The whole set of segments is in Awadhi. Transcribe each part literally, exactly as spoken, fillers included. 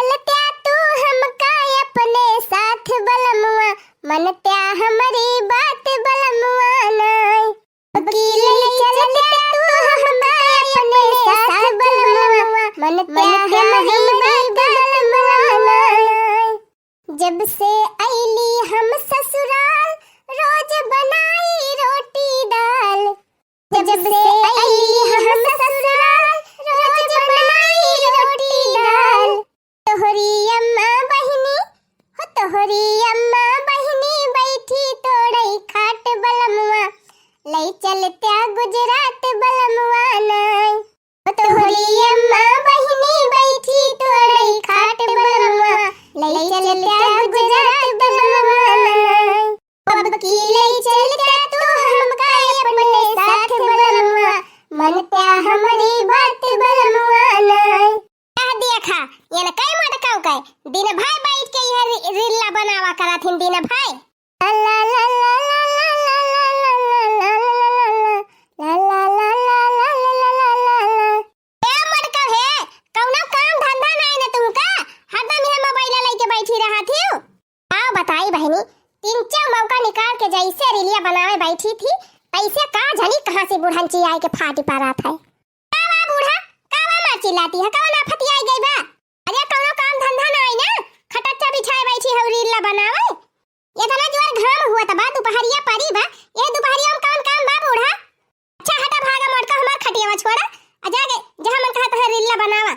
चलत्या तू हमका अपने साथ बलमुआ, मनत्या हमरी बात बलमुआ नाय। अब की ले चलत्या तू हमका अपने साथ बलमुआ, मनत्या हमरी बात बलमुआ नाय। जब से अइली हम ससुराल, रोज बनाई रोटी दाल। जब से अइली हम ससुराल, रोज बनाई रोटी दाल। तोहरी अम्मा बहिनी, हो तोहरी अम्मा बहिनी, बैठी तोड़ई खाट बलमुआ, लई चलत्या गुजरात बलमुआ नाय। ओ तोहरी अम्मा बहिनी बैठी तोड़ई खाट बलमुआ, लई चलत्या गुजरात बलमुआ। अब की लई चलत्या तू हमका अपने साथ बलमुआ, मनत्या हमरी बात बलमुआ नाय। आ देखा, ये न कई मोटकाऊ के दिन भर बैठ के यह री-, रीला बनावा करत हिन दिन भर। ए मोटका हे, कौनो काम धंधा नाई न तुमका? हरदम इहे मोबाइल लइके बैठी रहत हिउ। का बताई बहिनी, तीन चार मौका निकाल के जैसे रीलिया बनावे बैठी थी, तैसे का जानी कहाँ से बुढ़न चियाई के फाटी पारत है। का बा बूढ़ा, का बा मार चिल्लाती है, कौन आफत आई गई बा? अरे कौनो काम धंधा नाई ना, खटच्चा बिछाए बैठी हौ रीला बनावे। इतना जोर घाम हुआ त बा, दुपहरिया परी बा, ये दुपहरिया में कौन काम बा बूढ़ा? अच्छा हटा भागा मोटका हमार खटियावा छोड़ा, आ जाके जहाँ मन कहा तहाँ रीला बनावा।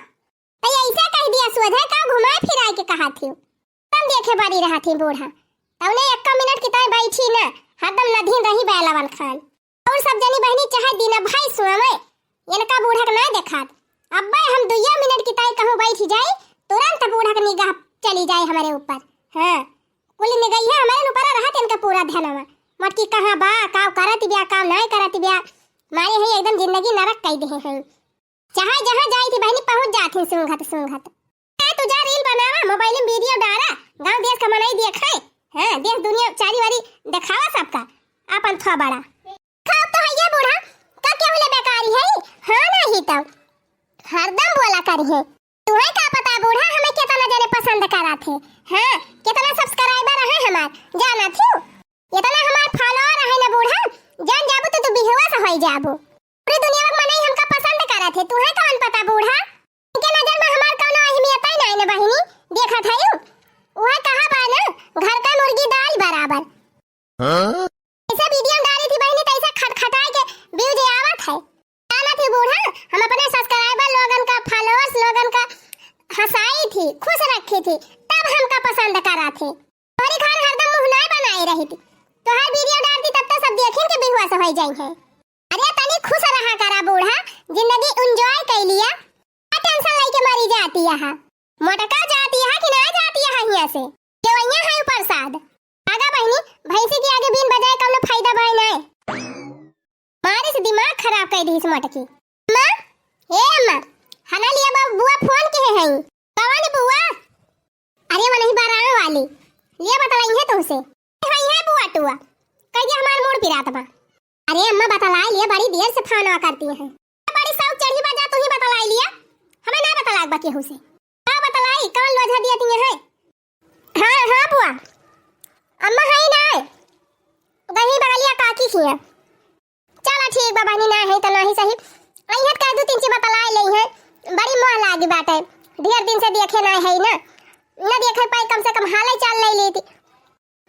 तई ऐसे कह दिया सोझे का घुमाए फिराए के कहा थी। तम देखे बड़ी रहा थी बूढ़ा, तौने एक मिनट की ताई बैठी ना, हरदम नधीन रही बैलावन खान। और सब जनी बहनी चाहे दिन भाई सुनावे, इनका बूढ़ा के ना देखात। अब्बे हम दुइया मिनट की ताई कहूँ बैठ जाई, तुरंत बूढ़ा के निगाह चली जाए हमारे ऊपर। हाँ, कुल निगहिया हमारे ऊपर रहत इनका पूरा ध्यानवा। मोटकी कहाँ बा, काव करत बिया, काव नाय करत बिया। मारे है एकदम जिंदगी नरक कई देहे हैं। चाहे जहाँ जाई थी बहनी पहुँच जात ही सूंघत सूंघत। ए, तू जा रील बनावा, मोबाइल में वीडियो डाला, गाँव देश का मनई देखे। हाँ, देश दुनिया चारी वारी देखावा सबका, आपन थोबड़ा। खाओ तो हइये बूढ़ा, का केहू ले बेकारी है? हाँ नहीं तो हरदम बोला करी है। तुहे का पता बूढ़ा हमें कितना जने पसंद करा थे। हाँ, कितना सब्सक्राइबर है हमार, जाना थी? इतना हमार फॉलोअर है ना बूढ़ा, जान जाबू तो तू बिहुआ से होई जाबू। पूरी दुनिया में मनई हमका पसंद करा थे, तुहे कौन पता बूढ़ा? इनके नजर में हमार कौनो अहमियत ही नहीं ना बहिनी, देखत है यू। वह कहा बा ना, घर का मुर्गी दाल बराबर। हाँ? जैसे वीडियो में डाली थी बहिनी, तैसे खटखटाए के व्यूज आवत है। जाना थी बूढ़ा, हम अपने सब्सक्राइबर लोगन का, फॉलोअर्स लोगन का हंसाई थी, खुश रखी थी, तब हमका पसंद करा थे। तोरी खान हरदम मुंह नाय बनाए रही थी, तोहार वीडियो डाल दी तब तो सब देखिन के बिहुआ से होई जाई है। अरे तनी खुश रहा करा बूढ़ा, जिंदगी एंजॉय कर लिया, का टेंशन लेके मरी जाती है। मोटका जाती है कि ना जाती है हियां से? केवैया है प्रसाद। आगा बहिनी, भैंसी के आगे बीन बजाए कौनो फायदा बाय नाय। मारे से दिमाग खराब कर दी मोटकी। अम्मा, ए अम्मा, हना लिया बाबू बुआ फोन किहे हैं। कवन बुआ? अरे वो नहीं बारावे वाली। लिया बतलाई है तुमसे। हाय है बुआ टुआ। कह दिया हमार मूड पिरात बा। अरे अम्मा बतलाई लिया, बड़ी देर से फोनवा करती हैं। बड़ी शौक चढ़ी बा जा तू ही बतलाई लिया। हमें ना बतलाक बा केहू से। का बतलाई, कौन लोझा दिया तिया है? हाँ, हाँ बुआ। अम्मा है ना? गही बगलिया काकी खिया। चला ठीक बा बहिनी, ना है तो नहीं सही। अइहत कह दू तीन चीज बतलाई ले है। बड़ी मोह लागी बाटे। ढेर दिन से देखे ना है ना। ना देखे पाई, कम से कम हाल चाल ले लेती।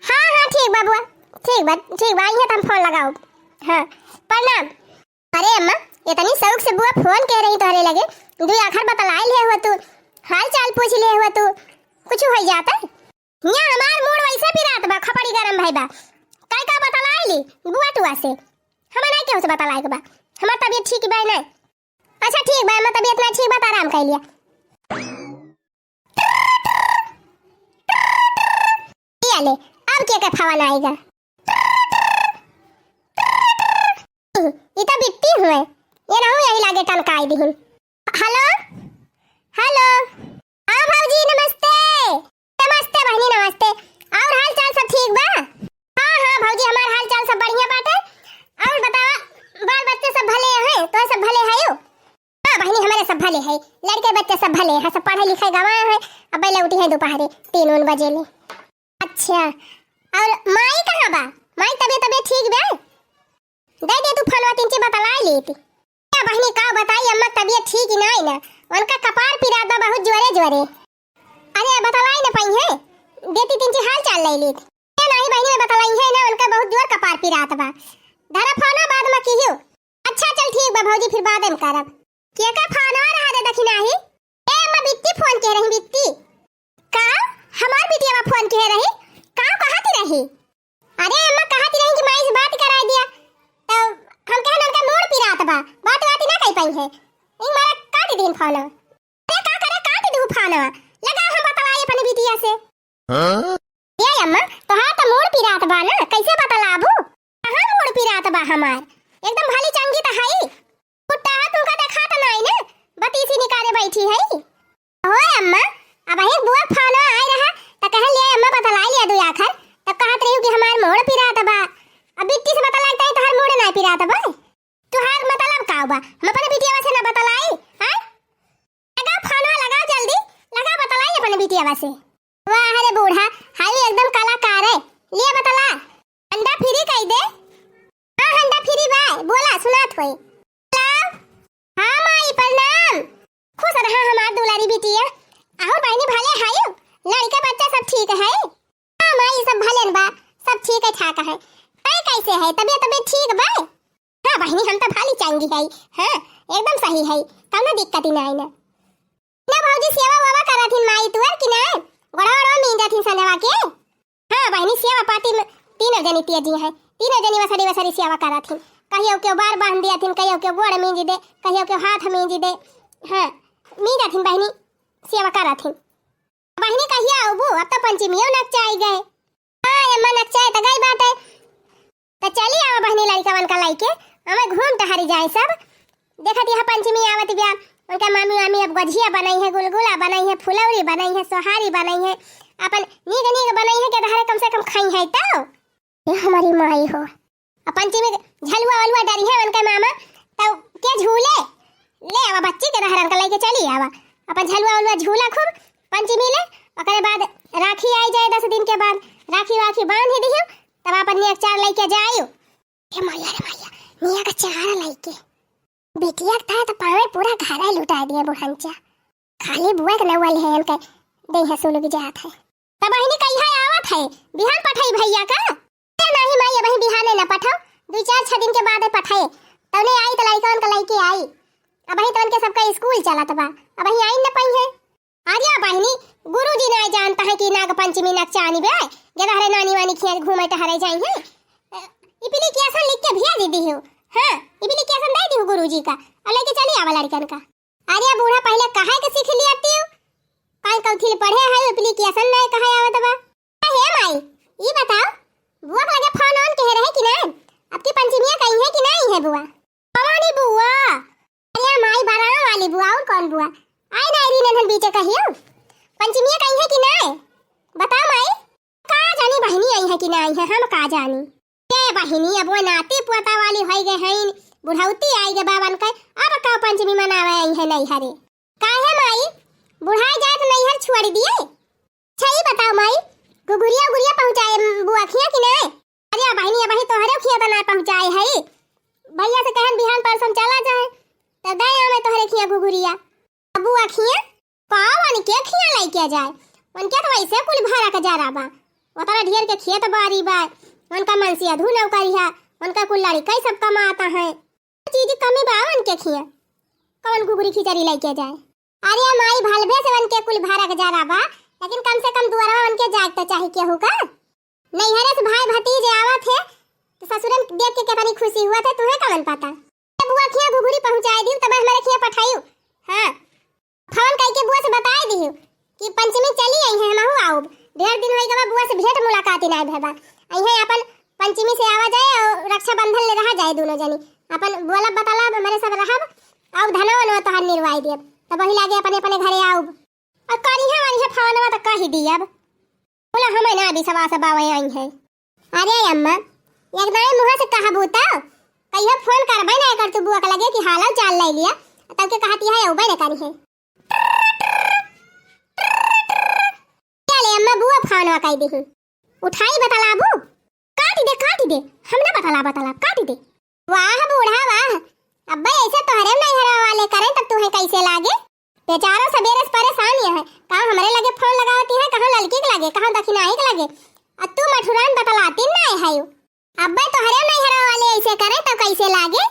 हाँ, हाँ, ठीक बा बुआ। ठीक बा, ठीक बा, अइहत हम फोन लगाओ। हाँ, प्रणाम। अरे अम्मा, इतनी शौक से बुआ फोन कह रही तोहरे लगे, दू आखर बतलाई ले हुआ तू, हाल चाल पूछ ले हुआ तू, कुछ हो जाता है? यहाँ हमार मूड वैसे भी रात बा, खपड़ी गरम भाई बा, कई का बतलाई ली बुआ टुआ से, हमें नहीं केहू से बतलाए के बा, हमार तबीयत ठीक बा नहीं। अच्छा ठीक बा अम्मा, तबीयत ना ठीक बा तो आराम कर लिया। ये ले, अब के के फोन आएगा? ई तो बिट्टी हुए, ये रहू यही लागे टनकाई दिहिन। हेलो, हेलो, हाँ भौजी नमस्ते। नमस्ते बहिनी नमस्ते। और हाल चाल सब ठीक बा? हाँ, हाँ भौजी, हमार हाल चाल सब बढ़िया बाटे। और बतावा, बाल बच्चे सब भले हैं? तो सब भले हैं यो? हाँ बहिनी, हमारे सब भले हैं, लड़के बच्चे सब भले। यहाँ से पढ़े लिखे गवा है, अब लौटी है दोपहरे तीन उन बजे ले। अच्छा, और माई कहाँ बा? माई तबियत, तबियत ठीक बा? दे दे तू फोनवा, तिनची बतलाई लेती। क्या बहिनी, का बताई अम्मा, तबियत ठीक ही नाई ना, उनका कपार पिरात बा बहुत जोरे जोरे। अरे बतलाई ना पाई है, देती तिनची हाल चाल ले लेती। ए नाही बहिनी, मैं बतलाई है ना, उनका बहुत जोर कपार पिरात बा। धरा फोनवा, बाद में किहियो। अच्छा चल ठीक बा भौजी, फिर बाद में करब। के का फोनवा रहा दे दखिनाही? ए अम्मा, बिट्टी फोन के रही, बिट्टी। का? हमार बिटिया फोन के रही? का कहती रही? अरे अम्मा, कहती रही कि माई से बात कराई दिया, तो हम कहन उनका मूड़ पिरात बा, बात बात ना कह पाई है। इन मारा काट दीन फोनवा। अरे का करे, काट दू फोनवा, लगा हम बतलाई अपनी बिटिया से। हाँ? ए अम्मा, तोहार त मूड़ पिरात बा ना, कैसे बतलाबू? कहाँ मूड़ पिरात बा हमार? एकदम भली चंगी त हई। कुत्ता है, तुमका देखा त नाई ना, बतीसी निकाले बैठी है। ओए अम्मा, अबहीं बुआ फोन आई रहा, त कह ले अम्मा बतलाई लिया दू आखर, तब कहत रही कि हमार मूड़ पिरात बा। अब बिट्टी से बतलाई ताई तोहार मूड़ ना पिरात बा। तुहार मतलब का बा? हम अपने बिटिया से ना बतलाई, हैं? लगाओ फोनवा, लगाओ जल्दी, लगाओ, बतलाई अपने बिटिया से। वाह रे बूढ़ा, हाई एकदम कलाकार है। लिए बतला। अंडा फ्री कह दे। हाँ, अंडा फ्री बाय, बोला, सुनात होई। हेलो। हाँ माई, प्रणाम। खुश रहा हमार दुलारी बिटिया। आहो बहिनी, भले हायो, लड़का बच्चा सब ठीक है? हाँ माई, सब भलेन बा, सब ठीक है ठाक है। तै कैसे है, तबियत, तबियत ठीक बा? हाँ बहिनी, हम तो भाली चंगी है। हाँ, एकदम सही है, कौनो दिक्कत ही ना है ना। ना भौजी, सेवा वेवा करत हिन माई तुअर कि ना? गोड़वा ओड़वा मींजत हिन संझवा के? हाँ बहिनी, सेवा पाती में तीनों जनी तेजी है, तीनों जनी वसरी वसरी सेवा करत हिन। कहियो के बार बांध दिया थिन, कहियो के गोड़ मींज दे, कहियो के हाथ मींज दे। हाँ, मींजत हिन बहिनी, सेवा करत हिन। बहिनी कहिया आउबू? अब तो पंचमियो नकचाई गए। हाँ अम्मा, नकचाई त गई बाटे। त चली आवा बहिनी लड़िकवन का लइके, हमें घूम टहरी जाए सब। देखत यहाँ पंचमी आवत बिया, उनका मामी वामी अब गझिया बनई है, गुलगुला बनई है, फुलौरी बनई है, सोहारी बनई है, अपन नीक नीक बनई है के धरे कम से कम खाई है तो। ये हमारी माई हो। अब पंचमी के झलुआ वलुआ डरी है उनका मामा, तब के झूले? ले आवा बच्ची के रहरन का लेके चली आवा। अपन झलुआ वलुआ झूला खूब पंचमी ले, ओकरे बाद राखी आई जाए दस दिन के बाद, राखी वाखी बांध ही दियो, तब अपन नेक चार लेके जाइयो। हे मैया रे मैया, नेक चार लेके। बिटिया के था तो पावे पूरा घरा लुटा दिया बुढ़ंचा। खाली बुआ के नौवा लिहे इनके देह सुलग जात है। तब बहिनी कहिया आवत है? बिहान पठाई भैया का? ए नाही माई, अबही बिहाने न पठाओ, दुई चार छह दिन के बाद पठाए। तौने आई त लइकवन का लइके आई। अबही तवन के सबका स्कूल चलत बा, अबही आई न पाई है। अरे बहिनी, गुरुजी ना जानता है कि नाग पंचमी नकचानी बे, गेदहरे नानी वानी खिया घूमे टहरे जाई है। अ, application लिख के भेज दी हो। हाँ, application दे दी हो गुरुजी का, और लेके चली आवा लड़कन का। अरे बूढ़ा, पहिले कहे के सीख लिया तू। काई कौथी ले पढ़े है, application नहीं कहे आवत बा। हे माई, ई बताओ, बुआ के लगे फोन ऑन कहे रहे कि नहीं? अब की पंचमिया कही है कि नहीं है बुआ? भवानी बुआ। अरे माई, बराम वाली बुआ, और कौन बुआ? आई ना री नन्हन बीचे कहियो। पंचमिया कही है कि नहीं? बताओ माई। का जानी बहिनी आई है कि ना आई है, हम का जानी। ए बहिनी, अब वो नाती पोता वाली होई गए हैं, बुढ़ौती आई गए बावन के, अब का पंचमी मनावे आई है नैहरे। काहे माई, बुढ़ाई जाए तो नैहर छोड़ दिए? अच्छा ई बताओ माई, घुघुरिया उघुरिया पहुँचाए बुआ खिया कि नहीं? अरे बहिनी, अबही तोहरे खिया तो ना पहुँचाए है, भैया से कहन बिहान परसों चला जाए, तब दे आवे तोहरे खिया घुघुरिया। अब बुआ खिया पाव उनके खिया लइके जाए, उनके तो वैसे कुल भरा के जरा बा, उतना ढेर के खेत बारी बा, उनका मनसी अधू नौकरी है, उनका कुल लड़का ही सब कमाता है, चीज कमी बा उनके खिया, कौन घुघुरी खिचड़ी लइके जाए? अरे माई, भलबे से उनके कुल भरा के जरा बा, लेकिन कम से कम दुआरवा उनके जाए तो चाहे केहू का। नैहरे से भाई भतीजे आवत है, तो ससुरन देख के कितनी खुशी हुआ थे, तुम्हें कवन पता। ए बुआ खिया घुघुरी पहुँचाए दियो, तब हमारे खिया पठाइयो। हाँ, फोन कइके बुआ से बताए दियो कि पंचमी चली आई है, हमहू आउब। ढेर दिन होई गवा बुआ से भेंट मुलाकात ही ना भय बा। आई है अपन पंचमी से आवा जाए और रक्षाबंधन ले रहा जाए दोनों जनी। अपन बोलब बतलब, हमारे सब रहब, आउब धनवा वनवा तोहार निरवाई दियब। तब वही लागे अपने अपने घरे आउब। और करिहे वरिहे फोनवा तो कही दियब। बोला, हमें ना विश्वास बावे आई है। अरे अम्मा, एक दाई मुँह से कहबू तो कहियो फोन करबे ना कर तू बुआ के लगे कि हालव चाल ले लिया, तब के कहती है अउबे ना करी है। फोनवा कइ दिही। उठाई बतलाबू? काटी दे, काटी दे, हम ना बतला, बतला, काटी दे। वाह बूढ़ा वाह, अब्बे ऐसे तोहरे नैहरवा वाले करें तब तुहे कैसे लागे? बेचारो सबेरे से परेशान ये है, कहाँ हमरे लगे फोन लगावती है, कहाँ ललकी के लगे, कहाँ दखिनाही के लगे, आ तू मठुरान बतलाती ना है। अब्बे तोहरे नैहरवा वाले ऐसे करें तब कैसे लागे?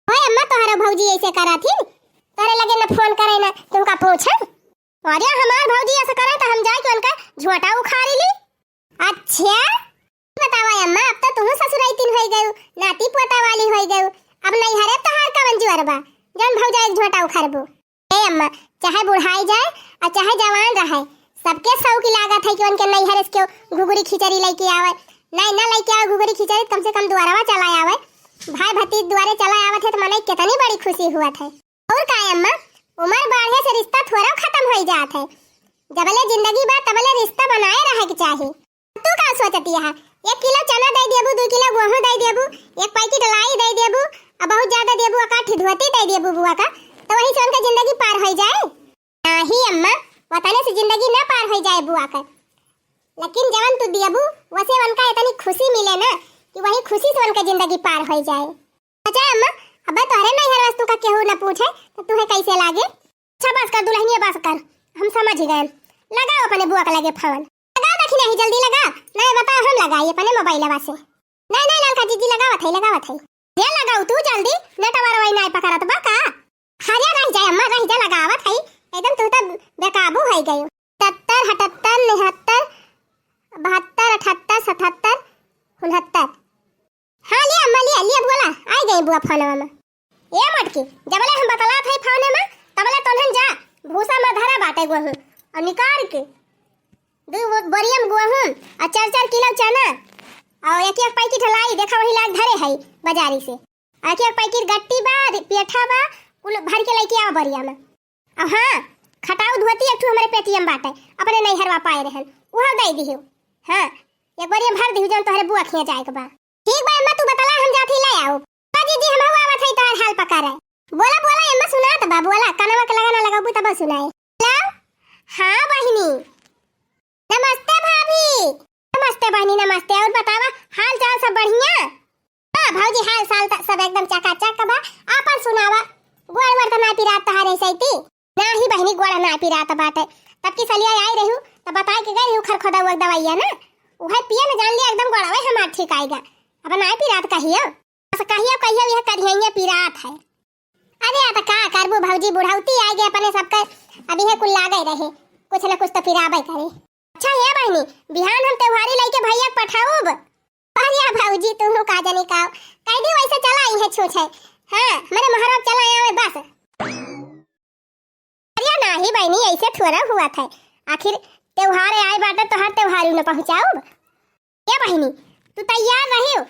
ओए अम्मा, तोहरे भौजी ऐसे करा थी, तोहरे लगे न फोन करे न तुमका पूछे। अरे हमार भौजी ऐसे करे तो हम जाए के उनका झोंटा उखाड़ी ली। अच्छा बतावा अम्मा, अब तो तुहू ससुराइतिन होई गयू, नाती पोता वाली होई गयू, अब नैहरे तोहार कवन जुअर बा, जौन भौजाई के झोंटा उखाड़बू? ए अम्मा, चाहे बुढ़ाई जाए और चाहे जवान रहे, सबके शौक लागत है कि उनके नैहरे से केहू घुघुरी खिचड़ी लेके आवे। नहीं ना लेके आवे घुघुरी खिचड़ी, कम से कम दुआरवा चला आवे। भाई भतीज दुआरे चला आवत है तो मनई कितनी बड़ी खुशी हुआ है। और का अम्मा, उम्र बढ़े से रिश्ता थोड़ा खत्म हो जात है। जबले जिंदगी बा तबले रिश्ता बनाए रहे के चाही। तू का सोचती है? एक किलो चना दे देबू, दो किलो गेहूं दे देबू, एक पैकेट लाई दे देबू, अब बहुत ज्यादा देबू, अकाठी धोती दे देबू बुआ का, तो वही से उनका जिंदगी पार हो जाए? नहीं अम्मा, वतने से जिंदगी ना पार हो जाए बुआ का, लेकिन जवन तू देबू वसे उनका इतनी खुशी मिले ना कि वही खुशी से उनका जिंदगी पार हो जाए। अच्छा अम्मा, अबे तोहरे नैहर वास्तु का केहू न पूछे तो तुहे कैसे लागे? अच्छा बस कर दुल्हनिया, बस कर, हम समझ गए। लगाओ अपने बुआ के लगे फोन। लगाओ दखिनाही, जल्दी लगाओ। नहीं बताओ हम लगाई अपने मोबाइलवा से। नहीं नहीं ललका जीजी लगावत है, लगावत है। ये लगाओ तू जल्दी, नेटवर वही नहीं पकड़त बा का? अरे रह जाए अम्मा, रह जा, लगावत है। एकदम तू तो बेकाबू हो गयो। सत्तर, अठहत्तर, निहत्तर, बहत्तर, अठहत्तर, सतहत्तर, उनहत्तर। हाँ, लिया अम्मा, लिया, लिया, बोला, आई गई बुआ फोनवा में। ए मोटकी, जबले हम बतलात हई फोने में, तबले तोन्हन जा, भूसा में धरा बाटे गेहूं, और निकाल के दू बो-, बोरिया में गेहूं, और चार चार किलो चना, और एक एक पैकेट लाई, देखा वही लाग धरे हई बाजारी से, और एक एक पैकेट गट्टी बा, रि-, पेठा बा, कुल भर के लेके आवा बोरिया में। अब हाँ, खटाऊ धोती एक ठो हमरे पेटीएम बाटे, अपने नैहरवा पाए रहन, उहो दे दिहियो। हाँ, एक बार ये भर दिहियो जौन तोहरे बुआ खिया जाए के बा। ठीक बा अम्मा, तू बतला, हम जात ही ले आओ। बा जीजी, हम हुआ आवत है तोहर हाल पकड़े। बोला, बोला अम्मा, सुनात बा, बोला, कनवा के लगा ना लगाबू तब सुनाए। हेलो, हाँ बहिनी, नमस्ते भाभी। नमस्ते बहिनी, नमस्ते। और बतावा, हाल चाल सब बढ़िया? हाँ भौजी, हाल साल त सब एकदम चकाचक बा। आपन सुनावा, गोड़ वोड़ त ना पिरात तहारे सैती? नाही बहिनी, गोड़ ना पिरात बाटे। तब की सलिया आई रहू त बताए के गई रहू खरखोदा वो दवाइया ना, उहे पिए न जान लिया, एकदम गोड़वे हमार ठीक आएगा। अब ना पिरात कहियो। बस कहियो कहियो यह करिहैया पिरात है। अरे आ त का करबू भौजी, बुढ़ौती आए गए अपने सबके, अब यह कुल लागे रहे, कुछ न कुछ तो पिराबे करे। अच्छा हे बहिनी, बिहान हम त्योहारी लइके भैया के पठाउब। अरे भौजी, तुहू का जानी का, कह दी वैसे चला आई है छूछ है। हाँ, मेरे मोहरवा चला आवे बस। अरे नाही बहिनी, ऐसे थोड़ा हुआ था। आखिर त्योहार आए बाटे, तोहार त्योहारी न पहुँचाउब। ए बहिनी, तू तैयार रहियो।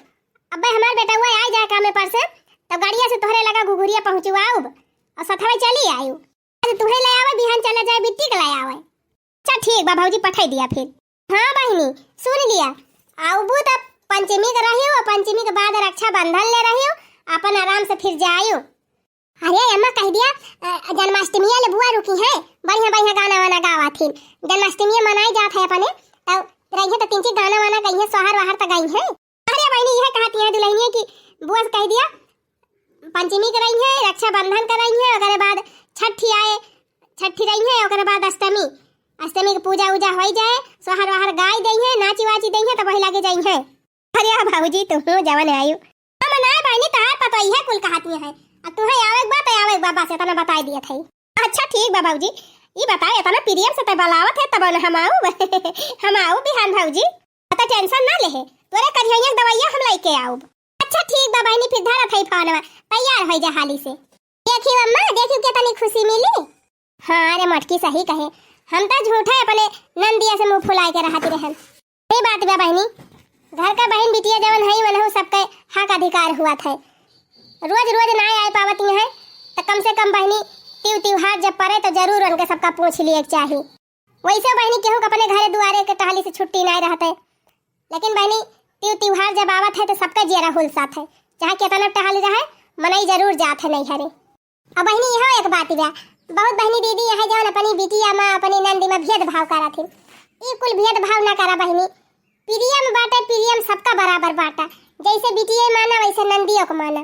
अबे हमार बेटवा आई जाए कामे पर से, तब गाड़िया से तोहरे लगा घुघुरिया पहुँचवाउब और सथवे चली आयु। आज तुहे ले आवे, बिहान चला जाए बिट्टी के ले आवे। अच्छा ठीक बा भौजी, पठाई दिया फिर। हाँ बहिनी, सुन लिया, आउबू त पंचमी के रहियो, पंचमी के बाद रक्षाबंधन ले रहियो, अपन आराम से फिर जायो। अरे अम्मा कह दिया, अ, जन्माष्टमी ले बुआ रुकी है, बढ़िया बढ़िया गाना वाना गावा थी, जन्माष्टमी मनाई जात है अपने, तब रही है तो तीन चार गाना वाना गई है, सोहर वाहर तो गई है। अरे बहिनी, यह कहती है दुल्हनिया की बुआ से कह दिया, पंचमी के रही है, रक्षाबंधन के रही है, ओकरे बाद छठी आए, छठी रही है, ओकरे बाद अष्टमी, अष्टमी के पूजा उजा होई जाए, सोहर वाहर गाई दई है, नाची वाची दई है, तब वही लागे जाई है। अरे भौजी, तुहू जवन आयु। हम ना बहिनी, तहार पतोहिया कुल कहती है। अब तुहे आवे के बा, त आवे के बा, बस इतना बताई दिया था। अच्छा ठीक बा भौजी, ई बताओ, इतना प्रेम से ते बुलावत है, तब न हम आऊ। हम आऊ बिहान भौजी। त टेंशन ना लेहे, तोरे करिहैया के दवाइया हम लइके आउब। अच्छा ठीक बा बहिनी, फिर धरत है फोनवा, तैयार हो जा हाली से। देखियो अम्मा, देखियो कितनी खुशी मिली। हाँ रे मोटकी, सही कहे, हम तो झूठे अपने नंदिया से मुंह फुलाए के रहती रहन। सही बात बा बहिनी, घर का बहिन बिटिया जवन है, वनहु सबके हक अधिकार हुआ था। रोज रोज ना आए पावती है, तो कम से कम बहिनी, तिउ तिउहार जब पड़े तो जरूर उनके सबका पूछ लिए के चाही। वैसे बहिनी, केहू के अपने घरे दुआरे के टहली से छुट्टी नाय रहते, लेकिन बहिनी, तिउ तिउहार जब आवत है तो सबका जियरा हुलसात है, चाहे केतना टहली रहे, मनई जरूर जात है नैहरे। अब बहिनी, इहो एक बात बा, बहुत बहिनी दीदी यहाँ जौन अपनी बिटिया मा, अपनी नंदी मा भेदभाव करत हिन। ई कुल भेदभाव ना करा बहिनी, प्रियम बाटे, प्रियम सबका बराबर बाटा। जैसे बिटिया माना वैसे नंदियो को माना।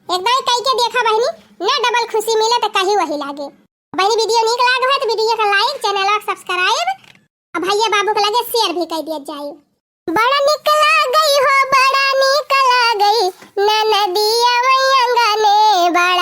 एक दाई कई के देखा बहिनी, ना डबल खुशी मिले तो कहीं वही लागे। बहिनी वीडियो नीक लाग हो तो वीडियो का लाइक, चैनल का सब्सक्राइब, और भैया बाबू के लगे शेयर भी कर दिया जाए। बड़ा निक लागई हो, बड़ा निक लागई, ननदिया वही अंगने बड़ा